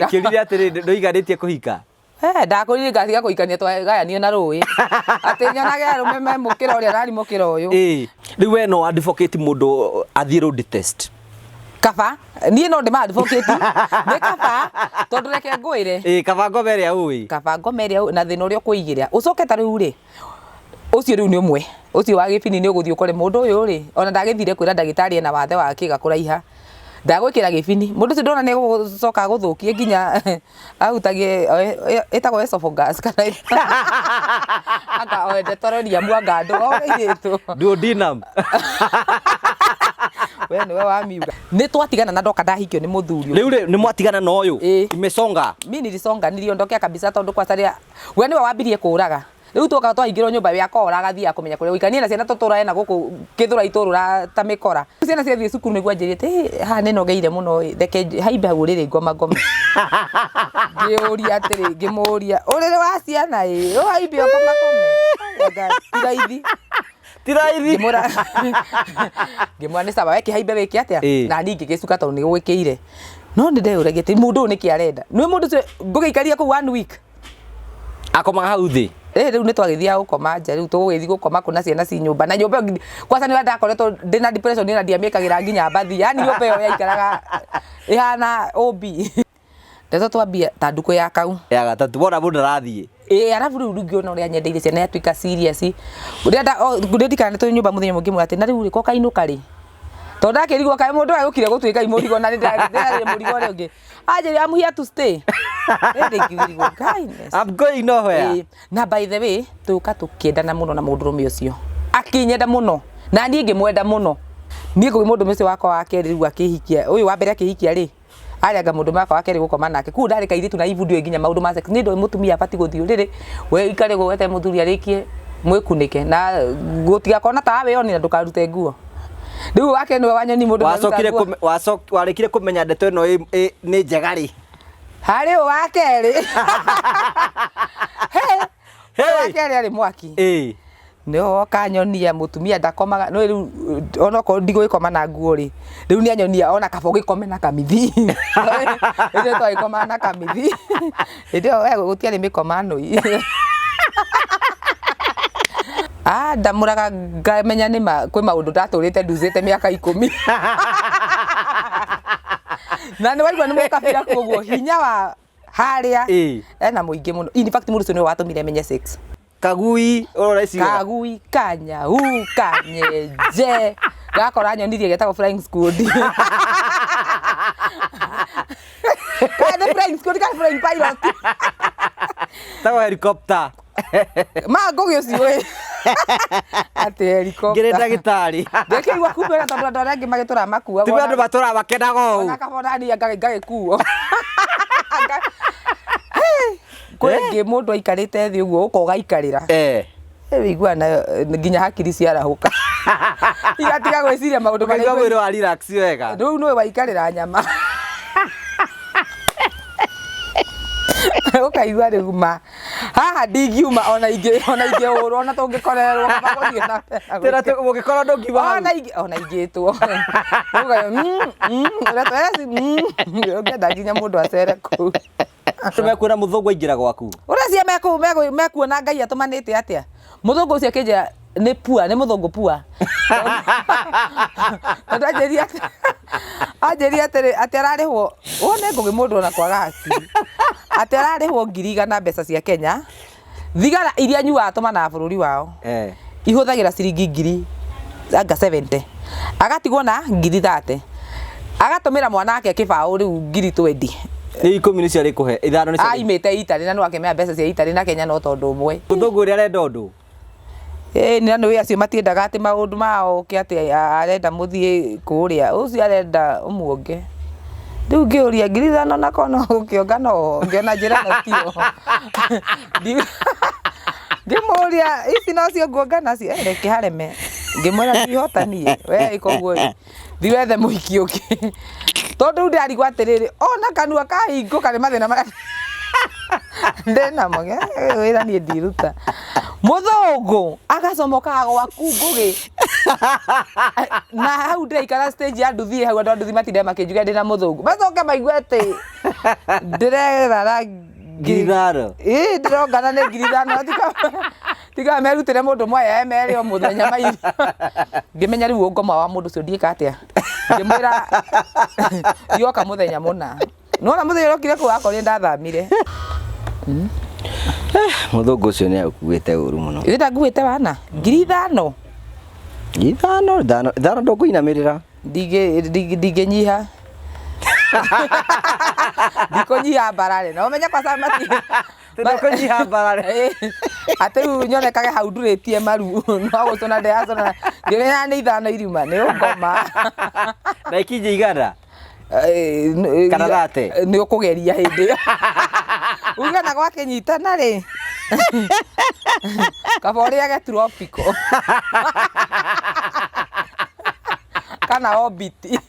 Kĩũria atĩrĩ, ndũiganĩtie kũhika? Eh, ndakũrire ngatiga kũhikania twagayanio na rũĩ. Atĩ nyonage arũme me mũkĩra ũrĩa nari mũkĩra ũyũ. Ĩĩ. Rĩu we no advocate mũndũ athiĩ road test? Kaba, niĩ no ndĩma advocate. Nĩ kaba, tondũ reke ngwĩre. Ĩĩ, kaba ngoma ĩrĩa ũĩ. Kaba ngoma ĩrĩa ũĩ na thĩna ũrĩa ũkwĩigĩra. Ũcoke ta rĩu rĩ, ũcio rĩu nĩ ũmwe. Ũcio wa gĩbini nĩ ũgũthiĩ ũkore mũndũ ũyũ rĩ, ona ndagĩthire kwĩra ndagĩtarĩ ena wathe wa kĩga kũraiha. Ndagwĩkĩra gĩbini. Mũndũ ũcio ndona nĩ egũcoka agũthũkie nginya ahutagie ĩtagwo esophagus kana anga endothelium anga ndũ airĩtu. Duodenum. We nĩwe wamiuga. Nĩ twatigana na ndoka ndahikio nĩ mũthuri. Rĩu rĩ, nĩ mwatigana na ũyũ? Ĩĩ. Imesonga. Mi nilisonga niliondokea kabisa tondũ kwanza rĩrĩa we nĩwe wambirie kũraga. Rĩu twoka twaingĩrwo nyũmba we akora agathiaga kũmenya kũrĩa gũikara. Niĩ na ciana tũtũrae na gũkũ Gĩthũrai tũrũra ta mĩkora. Ciana ciathiĩ cukuru nĩguo anjĩrĩte "Ĩ, haha nĩ nogeire mũno ĩ, reke haimbe hau ũrĩrĩ ngoma ngome. Ngĩũria atĩrĩ, ngĩmũria ũrĩrĩ wa ciana ĩ, ũhaimbe ũkoma kome. Anga ti raithi. Ti raithi. Ngĩmwĩra ngĩmwĩra nĩ sawa we kĩhaimbe wĩke atĩa? Ĩ. Na niĩ ngĩgĩcuka tondũ nĩ gũgĩkĩire. No nĩ ndeyũragia atĩ mũndũ ũyũ nĩkĩ arenda? Nĩ mũndũ ũcio ngũgĩikaria kũu one week? Akomaga hau thĩ. Ĩ rĩu nĩ twagĩthiaga gũkoma nja rĩu tũgũgĩthiĩ gũkoma kũ na ciana ci nyũmba na nyũmba ĩyo kwanza nĩ ũrĩa ndakoretwo ndĩna depression na ndiamĩkagĩra nginya mbathi yani nyũmba ĩyo yaikaraga ĩhana OB. Ndeto twambia ta ndukũ ya kau. Ya gatatũ wona mũndũ arathiĩ. Ĩ arabu rĩu ngĩona ũrĩa nyendeire ciana yatuĩka serious. Ũrĩa nda ndirikana nĩ tũrĩ nyũmba mũthenya ũmwe ngĩmwĩra atĩ na rĩu rĩ ko kainũka rĩ? Tondũ ndakĩrigwo kaĩ mũndũ ũyũ agĩũkire gũtuĩka i mũrigo na nĩ ndĩrarĩ mũrigo ũrĩa ũngĩ. Anjĩrire I'm here to stay. Ĩndĩ ngĩrigwo kindness. I'm going nowhere. Ĩĩ. Na by the way tũka tũkĩendana mũno na mũndũrũme ũcio. Akĩnyenda mũno na niĩ ngĩmwenda mũno. Niĩ ngũgĩ mũndũrũme ũcio wakwa wa kerĩ rĩu akĩhikia ũyũ wa mbere akĩhikia rĩ arĩ anga mũndũrũme wakwa wa kerĩ gũkoma nake. Koguo ndarĩ kairĩtu na ibu ndioĩ nginya maũndũ ma sex. Niĩ ndoĩ mũtumia abatiĩ gũthiĩ ũrĩrĩ we ũikare ũguo weterere mũthuri arĩkie mwĩkunĩke na gũtigakorwo na tawa wĩyoni na ndũkarute nguo. Rĩu wake nĩwe wanyoni mũndũ nĩaruta Wacokire nguo. kũme- waco- warĩkire kũmenya ndeto ĩno ĩ- ĩ- nĩ njega rĩ? Harĩ ũ wa kerĩ. He, ũyũ wa Hey! kerĩ arĩ mwaki. Ĩĩ. Nĩwe woka anyonia mũtumia ndakomaga nĩũĩ rĩu onokorwo ndigũgĩkoma na nguo rĩ, rĩu nĩ anyonia ona kaba ũgĩkome na kamithi. Ithuĩ twagĩkomaga na kamithi. Hĩndĩ ĩyo we gũtiarĩ mĩkomanũi. Ah, ndamũraga ngamenya nĩma kwĩ maũndũ ndatũrĩte nducĩte mĩaka 10. Na nĩ waigua nĩ mũkabira koguo hinya wa harĩa Ĩĩ. ena mũingĩ mũno. In fact mũndũ ũcio nĩwe watũmire menye sex. Kagui ũrora ici. Kagui kanyau kanyenje gakora nyonirie getagwo flying squad. Kana nĩ flying squad kana flying pilot. Tagwo helicopter. Ma ngũgĩ ũcio ĩ. Atĩ helicopter. Ngĩrĩ ndagĩtarĩ. Ndĩkĩigua kumbe ona tondũ andũ arĩa angĩ magĩtũra makuagwo. Tiwe andũ matũraga makenaga ũũ. Ona kaba ona niĩ ngagĩkuo. Kwĩ ĩngĩ mũndũ aikarĩte thĩ ũguo ũka ũgaikarĩra. Eh. Wĩiguaga nayo nginya hakiri ciarahũka. Igatiga gwĩciria maũndũ marĩa Ũkaigua mwĩrĩ wa relax wega. Rĩu nĩwe waikarĩra nyama. Ũkaigua rĩu ma haha ndingiuma ona ingĩ ona ingĩhũrwo ona tũngĩkorerwo kaba gũthiĩ na mbere na Tena gwĩka. mũngĩkorwo ndũngiuma hau. Ona ingĩ ona ingĩtwo. Ũkauga ũrĩa ũngĩenda nginya mũndũ acere kũu. Andũ mekuona mũthũngũ aingĩra gwaku. Ũreciria mekuona Ngai atũmanĩte atĩa? Mũthũngũ ũcio akĩnjĩra nĩ pua, nĩ mũthũngũ pua. Tondũ anjĩrire atĩ anjĩrire atĩrĩ atĩ ararĩhwo wone ngũgĩ mũndũ ona kwaga hakiri. Atĩ ararĩhwo 100,000 mbeca cia Kenya. Thigara iria anyuaga atũmanaga bũrũri wao. Eh. Ihũthagĩra ciringi ngiri anga 70. Agatigwo na 30,000. Agatũmĩra mwana wake kĩbaũ rĩu 20,000. Nĩ 10 nĩcio arĩkũhe, ithano nĩcio. Aimĩte Italy na no akĩmenya mbeca cia Italy na Kenya no tondũ ũmwe. Mũthũngũ ũrĩa arenda ũndũ. Ĩĩ na nĩũĩ acio matiendaga atĩ maũndũ mao ũke atĩ arenda mũthiĩ kũrĩa, ũcio arenda ũmuonge. Rĩu ngĩũria 5,000 nako no gũkĩonga no wonge ona njĩra ĩno tiyo. Ngĩmũria ici nocio nguonga nacio, eh reke hareme. Ngĩmwĩra ndihota niĩ, we ĩka ũguo ĩ, thiĩ wethe mũhiki ũngĩ. Tondũ rĩu ndĩrarigwo atĩrĩrĩ, ona kanua kahingũka nĩ mathĩna marĩa ndĩnamo, wĩra niĩ ndiruta. Mũthũngũ agacomokaga gwaku Ngũgĩ. Na hau ndĩraikara stage ya nduthi hau, andũ a nduthi matinde makĩnjuga ndĩna mũthũngũ, macoke maigue atĩ ndĩrerara. 5,000. Ĩĩ, ndĩrongana nĩ 5,000. Tiga merutĩre mũndũ mwaya merĩ o mũthenya mairio. Ngĩmenya rĩu ũngoma wa mũndũ ũcio ndiĩka atĩa. Ngĩmwĩra rioka mũthenya mũna. Nona mũthenya ũrĩa okire kũu akorire ndathamire. Mũthũngũ ũcio nĩ agũkuĩte ũru mũno. Ithe ndanguĩte wana 5,000. Ithano, ithano, ithano, ndũkũinamĩrĩra. Ndingĩnyiha, ndikũnyiha mbarare na ũmenye kwa mati. Ndũkũnyiha mbarare. Ĩĩ. Atĩ rĩu nyonekage hau ndurĩtie maru no gũcũna ndĩracũna, ngĩmenya nĩ ithano irima nĩ ũngoma. Na ikinye 100. Kana 30. Nĩ ũkũgeria hĩndĩ ĩyo uge na gwakĩnyitana rĩ, kaba ũrĩage tropical kana orbit.